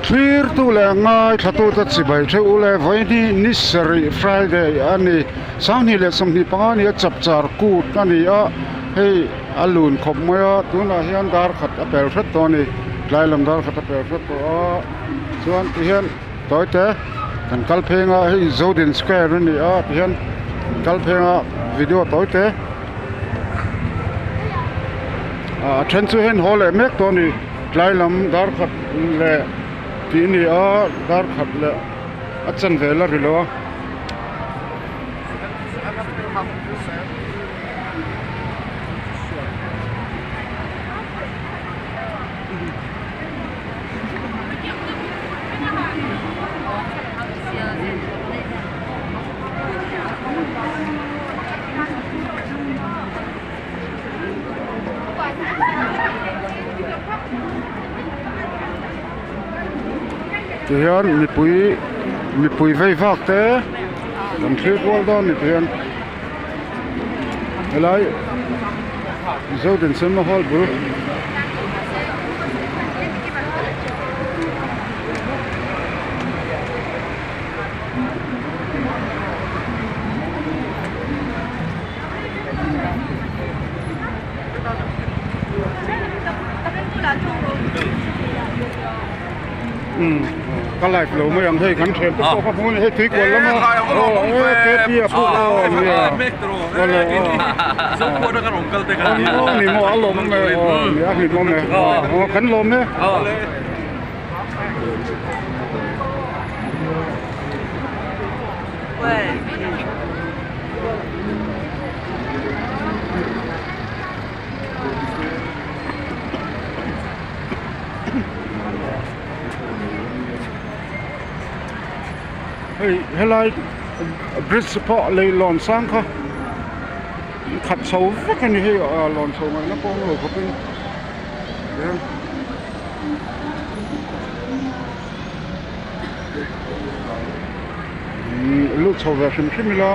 Thlirtu leh ngaithlatute chibai theuh u le, vawiin ni sarih Friday a ni. Sanghnih leh 25 ni a chapchar kut a ni a, hei a lun khawp mai a, tunah hian dar khat a pel hret tawh a ni, tlai lam dar khat a pel hret tawh a, chuan tihian tawite kan kal pheng a, hei Zodin Square a ni a, tihian kal pheng a video tawite ah a then chu hei an haw leh mek tawh a ni, tlai lam dar khat leh tih a ni a, dar khat leh a chanve la ri lo a. Tihian mipui mipui vei vak te kan thlir kual dawn ni tihian helai Zodin cinema hall bul umm ka live lo mai ang hei kan thian te pawh kha hmu a ni hei tui kual lama aw e kp a puk aw nia awle aw aw ni maw a lawm awm e aw nia a hlim awm e aw kan lawm e. Hei helai bridge pawh leihlawn sang kha khat chho vek a ni hei ah lawn chho ngaihna pawh awm lo khawpin Lut chho ve hrim hrim ila.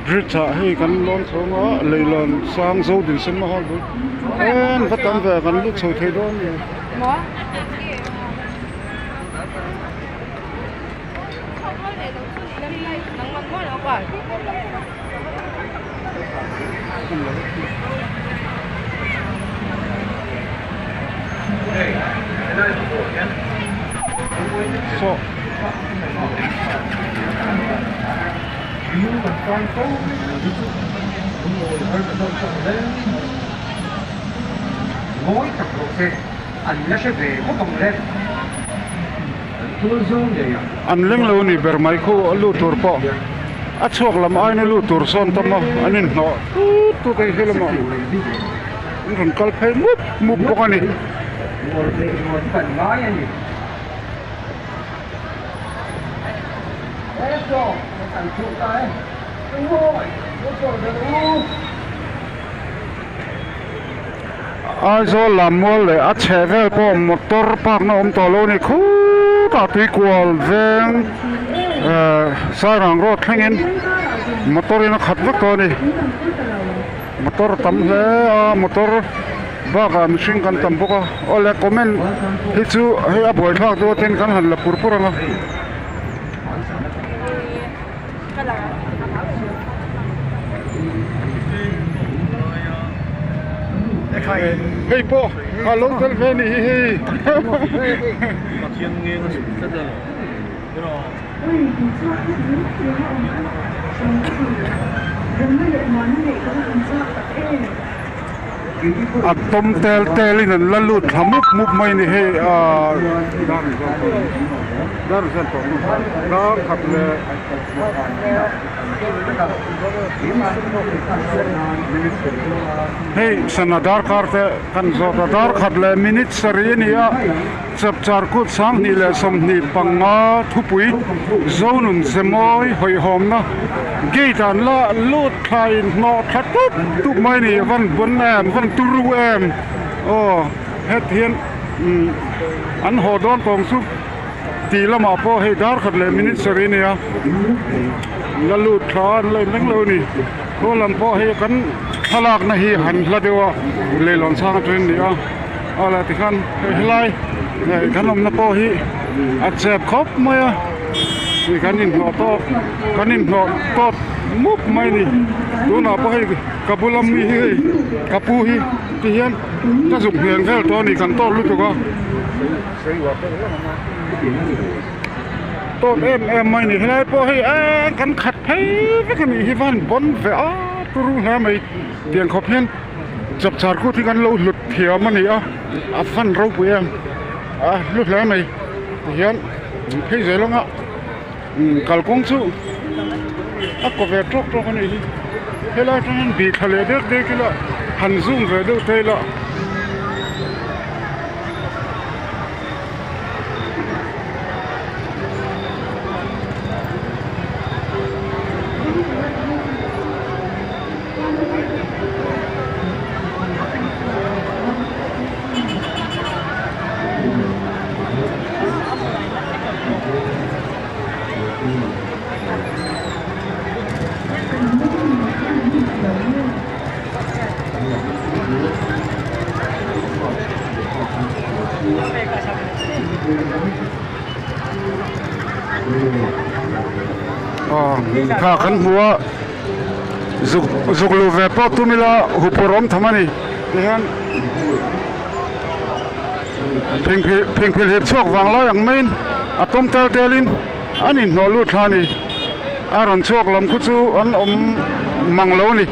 Bridge ah hei kan lawn chho ang a leihlawn sang zo din sen mahal bul en va tam ve kan lut chho thei dawn a ni. Saw An leng lo ni ber mai khu a lut tur pawh a chhuak lam aiin a lut tur sawn tam a an inhnawh tut tut a hei lamah an rawn kal phei mup mup bawk a ni. Aizawl lam mual leh a chheh vel pawh motor park na awm tawh lo a ni khutah tuikual veng ehh Sairang road thlengin motor in a khat vek tawh a ni motor a tam hle a motor bakah mihring kan tam bawk a awle comment hi chu hei a buaithlak dawn ten kan han la pur pur ang a. Hei pawh a lo tel ve ni hi hei. A tawm tel tel in an la lut thla mup mup mai ni hei ah dar khat leh hei sana darkar te kan zawt a dar khat leh minute sarih a ni a chapchar kut 2025 thupui Zonun Zemawi hawihhawmna gate ah an la lut thla in hnawh thla tup tup mai a ni van bun em van turu em aw heti hian umm an haw dawn tawng chu. tih lamah pawh hei dar khat leh minute sarih a ni a la lut thla an la inreng lo a ni khaw lam pawh hei kan thlalakna hi han hla deuh a leihlawn chhang atangin a ni a aw le tikhan hei helai kan awmna pawh hi a chep khawp mai a ih kan inhnawh tawk kan inhnawh tawt mup mai a ni tunah pawh hei ka bula mi hi hei ka pu hi ti hian ka zuk hmel vel tawh a ni kan tawt lutuk a. Tawt em em mai a ni helai pawh hei eee kan khat phei vek a nih hi van bawn ve a turu hle mai tiang khawp hian chapchar kut hi kan lo hlut thiam a ni a a fan ropui em a hlu hle mai tihian phei zel anga kalkawng chu a kaw ve tawk tawk a nih hi helai atang hian bih thla leh dek dek ila han zoom ve deuh te ila. Kha kan hmu a zuk zuk luh ve pawh tum ila huphurh awm tham a ni tihian phingphil phingphil hlip chhuak vang lai ang maiin a tawm tel telin an inhnawh lut thla a ni a rawn chhuak lam khu chu an awm mang lo a ni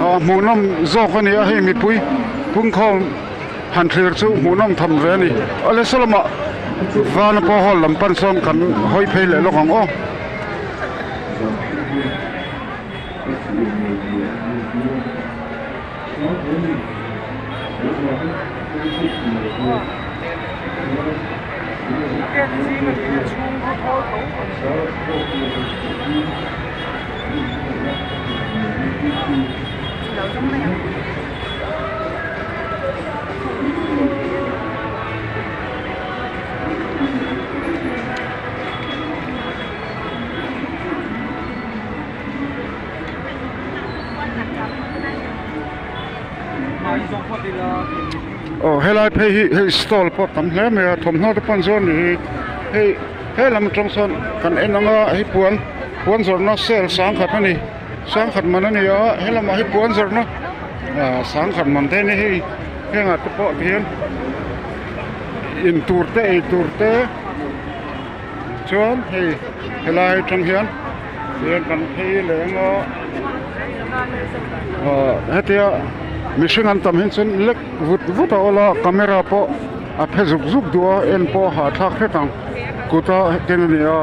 ah hmuhnawm zawk a ni a hei mipui pungkhawm han thlir chu hmuhnawm tham ve a ni awle saw lamah vana pawh hall lam pan sawn kan hawi phei leh lawk ang aw. Aw helai phei hi hei stall pawh tam hle mai a thawmhnaw te pawh an zuar ni hi hei he lam atang sawn kan en ang a hei puan puan zawrhna sale sangkhat a ni sangkhat man a ni a helamah hi puan zawrhna ah sangkhat man te a ni hei hengah te pawh hian intur te eitur te chuan hei helai atang hian hian kan phei leh ang a ah hetia mihring an tam hi chuan lek vut vut a awl a camera pawh a phe zuk zuk duh a en pawh a hahthlak hret ang kut a ken a ni a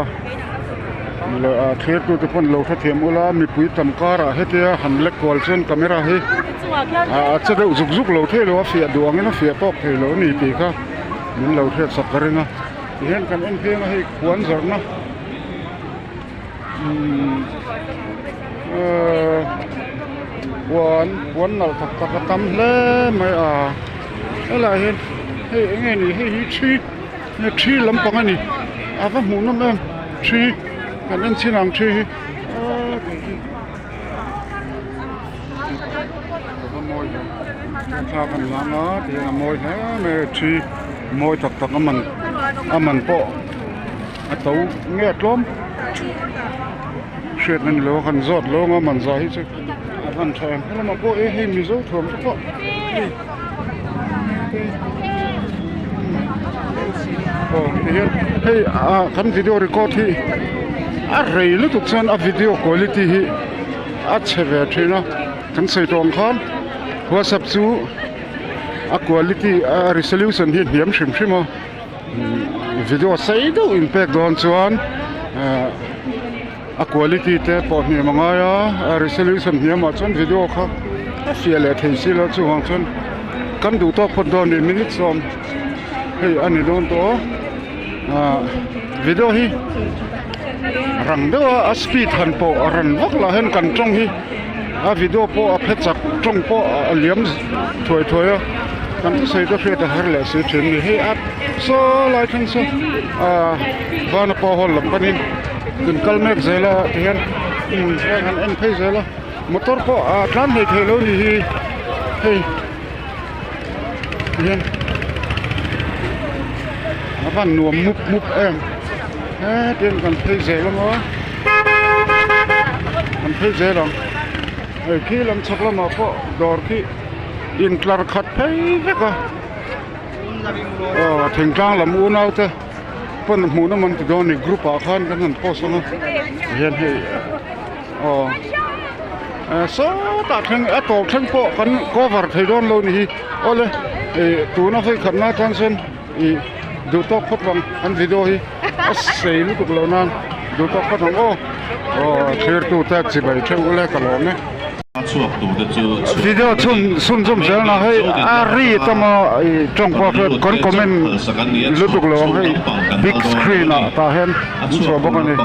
leh a thlir tute pawn lo hrethiam ula mipui tam karah hetia han lek kual chuan camera hi a che deuh zuk zuk lo thei lo a fiah duh angin a fiah tawk thei lo a ni tih kha min lo hriatsak ka ring a tihian kan en pheng a hei khuan zawrhna umm puan puan nalh tak tak a tam hle mai a helaiah hian hei eng nge ni hei hi thi thi lampang a ni a va hmuh nawm em thi kan en chin ang thi hi aaa a va mawi ve thla kan lang a tihian a mawi hle mai a thi mawi tak tak a man a man pawh a to nge a tlawm hriatna ni lo a kan zawt lo anga man zah hi chu a van tha em helamah pawh e hei mizo thuam te pawh hei aw tihian hei ah kan video record hi a rei lutuk chuan a video quality hi a chhe ve thin a kan sawi tawh ang khan whatsapp chu a quality a resolution hi a hniam hrim hrim a video sei deuh in pek dawn chuan ehh a quality te pawh hniam a ngai a a resolution hniam ah chuan video kha a fiah leh thei si lo chuvang chuan kan duh tawk phawt dawn a ni minute sawm hei a ni dawn tawh a ahh video hi rang deuh a a speed han pawh a rawn vak lah hian kan tawng hi a video pawh a phe chak tawng pawh a liam thuai thuai a. Kan thusawi te hriat a har leh si thin ni. Hei a saw lai thleng saw ah Vanapa hall lam panin kan kal mek zel a tihian umm heng han en phei zel a motor pawh ah tlan hlei thei lo ni hi hei tihian a van nuam mup mup em hetiang kan phei zel ang a kan phei zel ang hei khi lam chhak lamah pawh dawr khi intlar khat phei vek a aw thingtlang lam unau te pawn hmuh nawm an ti dawn a ni group ah khan kan han post ang a tihian hei aw sawtah thleng a tawp thleng pawh kan cover thei dawn lo ni hi awle ih tuna vawi khatna atan chuan ih duh tawk phawt vang an video hi a sei lutuk loh nan duh tawk phawt ang aw aw thlir tute chibai theuh ule ka lawm e. Video chhun chhunzawm zel na hei a ri tama ih tawng pawh hriat kan comment lutuk lo ang hei big screen ah tah hian an chhuah bawk a ni aw.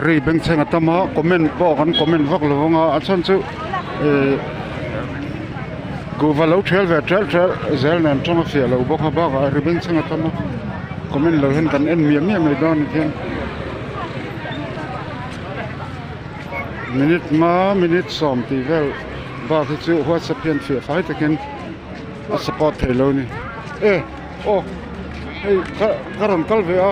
Ri bengchheng a tam a comment pawh kan comment vak lo vang a a chhan chu ihh kuhva lo thial ve ṭel ṭel zel nen tawng a fiah lo bawk a bakah ri bengchheng a tam a comment lo hian kan en miah miah mai dawn a ni hian minute nga minute sawm tih vel bak hi chu whatsapp hian fiah fai takin a support thei lo a ni e aw hei ka ka rawn kal ve a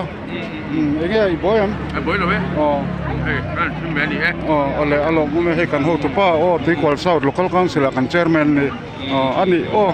umm eng nge i buai ang a buai lo e aw hei ka rawn chhun ve a ni e aw awle a lawm awm e hei kan hotu pa aw Tuikual South Local Council ah kan chairman ni aw a ni aw.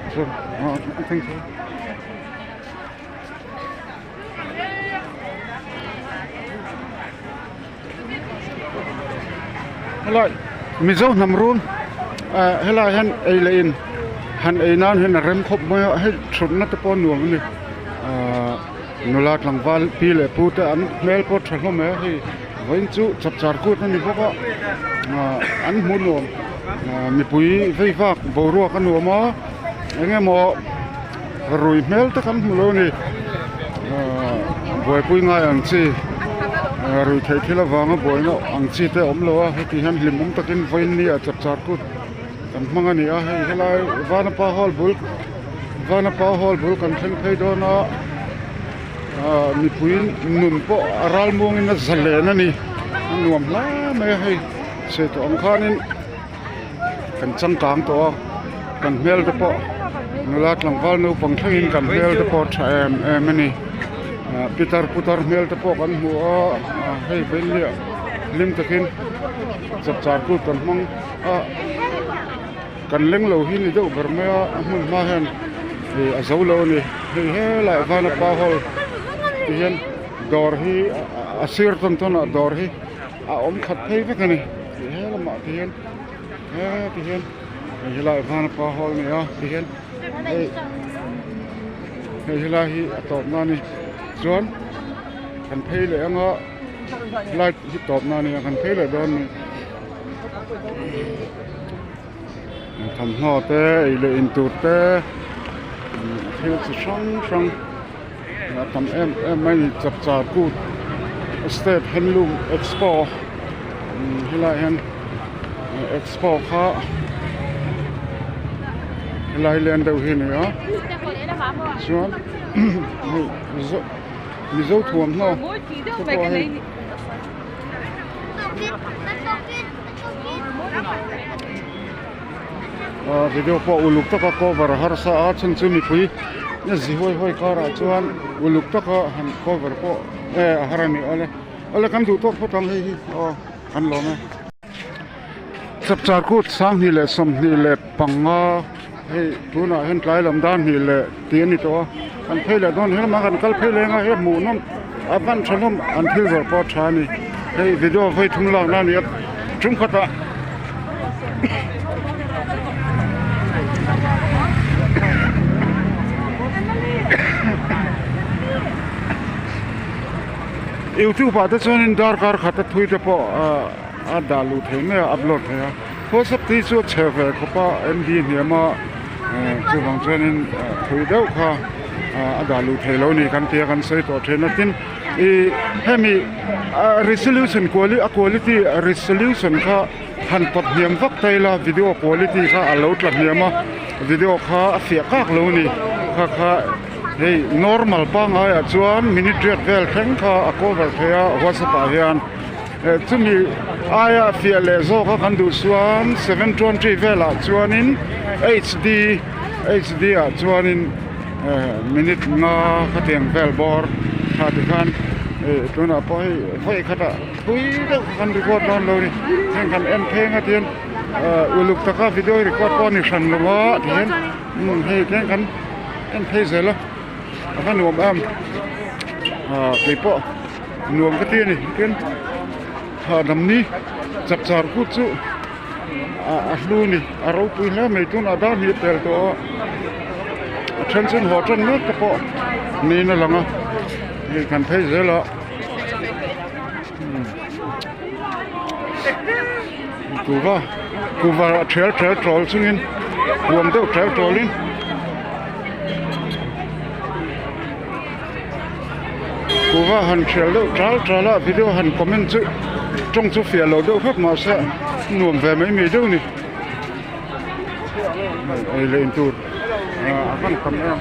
Thank you. Helai Mizo hnam run ah helai hian ei leh in han ei nan hian a rem khawp mai a hei thutna te pawh a nuam a ni ahh nula tlangval pi leh pu te an hmel pawh a tha hlawm mai a hei vawiin chu chapchar kut a ni bawk a ahh an hmuh nuam ahh mipui vei vak boruak a nuam a eng emaw rui hmel tak an hmu lo a ni ahh buaipui ngai ang chi rui theih thil avanga buaina ang chi te a awm lo a heti hian hlimawm takin vawiin ni ah chapchar kut kan hmang a ni a hei helai vanapa hall bul vanapa hall bul kan thleng phei dawn a ahh mipui nun pawh a ral muangin a zalen a ni a nuam hle mai a hei chhe tawh ang khanin. Kan changkang tawh a, kan hmel te pawh nula tlangval naupang thlengin kan hmel te pawh a tha em em a ni. Ah pitar putar hmel te pawh kan hmu a, hei vawiinliah hlim takin chapchar kut kan hmang a, kan leng lo hi ni deuh ber mai a, a hmun hma hian ih a zo lo a ni. Hei helaiah Vanapa hall ti hian dawr hi a sir tawn tawn ah dawr hi a awm khat phei vek a ni. Tih he lamah te hian heti hian hei helai vanapa hall a ni a ti hian hei hei helai hi a tawpna a ni chuan kan phei leh anga light hi tawpna a ni a kan phei leh dawn a ni thawmhnaw te ei leh in tur te thil chi hrang hrang a tam em em mai a ni chapchar kut state handloom expo helaiah hian expo kha helai lian deuh hi a ni a chuan hei mizo mizo thuamhnaw te pawh hei. Video pawh uluk taka cover a harsa a chhan chu mipui a zi huai huai karah chuan uluk taka han cover pawh e a har a ni awle awle kan duh tawk phawt ang hei hi aw kan lawm e. Chapchar kut 2025 hei tunah hian tlai lam dar hnih leh tih a ni tawh a kan phei leh dawn helamah kan kal phei leng a hei hmuh nawm a van tha hlawm an thil zawrh pawh a tha a ni hei video vawi thum lakna a ni a tum khatah. Youtube ah te chuanin darkar khat a thui te pawh ah a dah luh theih mai a upload theih a whatsapp te hi chu a chhe ve khawp a M B hniam a chuvang chuanin thui deuh kha a dah luh theih loh a ni kan tia kan sawi tawh thin a tin ih hemi resolution a quality resolution kha han pawt hniam vak ta ila video quality kha a lo tla hniam a video kha a fiah kak lo a ni kha kha hei normal pangngai ah chuan minute riat vel thleng kha a cover thei a whatsapp ah hian chumi aia fiah leh zawk a kan duh chuan 720 velah chuanin hd hd ah chuanin minute nga khatiang vel bawr kha tikhan tunah pawh hei vawi khatah Pui deuh kan record dawn lo ni heng kan en pheng a tihian uluk taka video record pawh a ni hran lo a tihian hei tihian kan en phei zel a a va nuam em keipawh nuam ka ti a ni tihian hahdam ni chapchar kut chu a hlu a ni a ropui hle mai tunah dar hnih a pel tawh a a then chu an haw tan mek te pawh niin a lang a hei kan phei zel a. Kuhva kuhva a ṭhel ṭhel ṭawl chungin huam deuh ṭhel ṭawlin kuhva han ṭhel deuh ṭal ṭal a video han comment chu ṭawng chu fiah lo deuh hlek mahse nuam ve mai mai deuh a ni ei leh in tur a van tam em.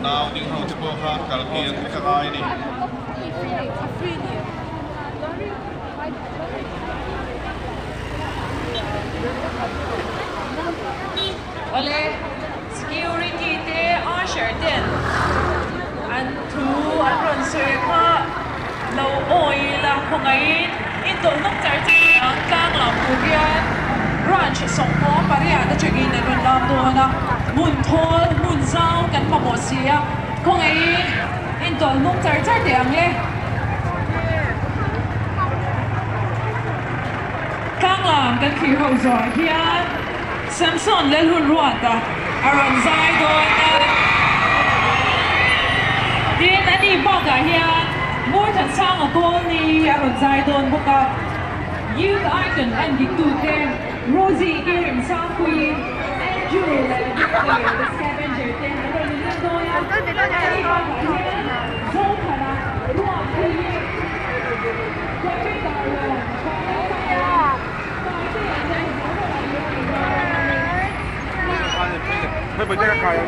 nau ding ho te pawh kha kal kian vek a ngai a ni. Awle, security te usher ten an thu an rawn sawi kha lo awi ila khawngaihin intawlh nawk char char ang tlang lam tur hian branch sawmhmuh pariat atangin an rawn lam dawn a, hmun thawl hmun zau kan mamawh si a, khawngaihin intawlh nawk char char teh ang le. Tlang lam kan thlir ho zawh hian Samson Lalhunruata a rawn zai dawn a, tin a ni bakah hian Murthansanga Kawlni a rawn zai dawn bawk a, Youth Icon en diktute Rosie Kirimsangpui, Andrew leh Victor the Scavenger te an rawn inlan dawn a, a ni bakah hian Zothana Ruatpuii, David-a rawn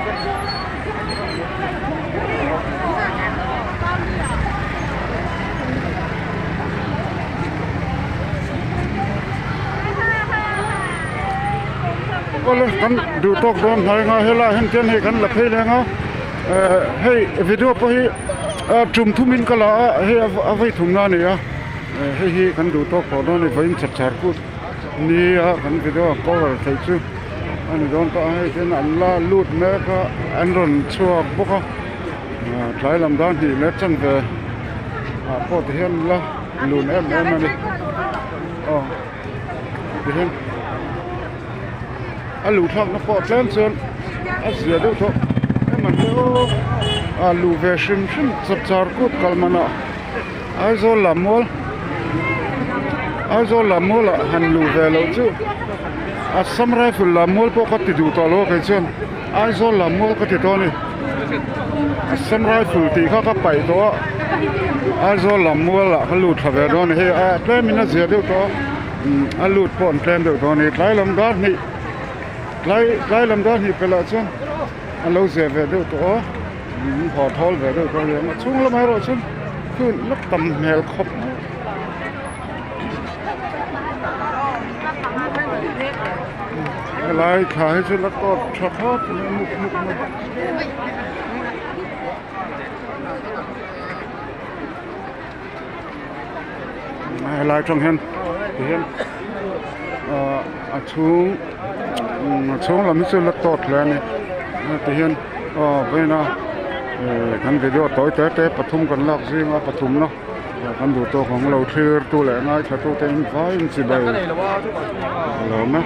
Awle kan duh tawk dawn hnai nga helai hian chuan hei kan la phei leng a eh hei video pawh hi tum thum in ka la a hei a vei thum na a ni a. Hei hi kan duh tawk tawh dawn a ni vawiin chap char kut nia kan video a cover theih chu a ni dawn tawh a hei hian an la lut mek a an rawn chhuak bawk a tlai lam dan hnih leh chanve ah pawh ti hian la lun em em a ni aw ti hian a luh thlak na pawh tlem chuan a zia deuh tawh em an aw a luh ve hrim hrim chap char kut kal man ah. Aizawl lam mual Aizawl lam mual ah han luh ve loh chu Assam Rifle lam mual pawh ka ti duh tawh lo a kei chuan Aizawl lam mual ka ti tawh a ni Assam Rifle tih kha ka paih tawh a Aizawl lam mual ah ka lut thla ve dawn a ni hei a tlem in a zia deuh tawh a a lut pawh an tlem deuh tawh a ni tlai lam dar hnih tlai tlai lam dar hnih pelh ah chuan a lo zia ve deuh tawh a. Min haw thawl ve deuh tawh aniang a chhung lamah erawh chuan chhun la tam hmel khawp mai. Helai thla hi chu la tawt tha khawp mai a muk muk mai. Helai atang hian tihian ahh a chhung a chhung lam hi chu la tawt hle a ni tihian aw vawiina ih kan video tawi te te pathum kan lak zinga pathum na kan duh tawk ang lo thlir tu leh ngaithla tu te in vai in chibai a lo awm e.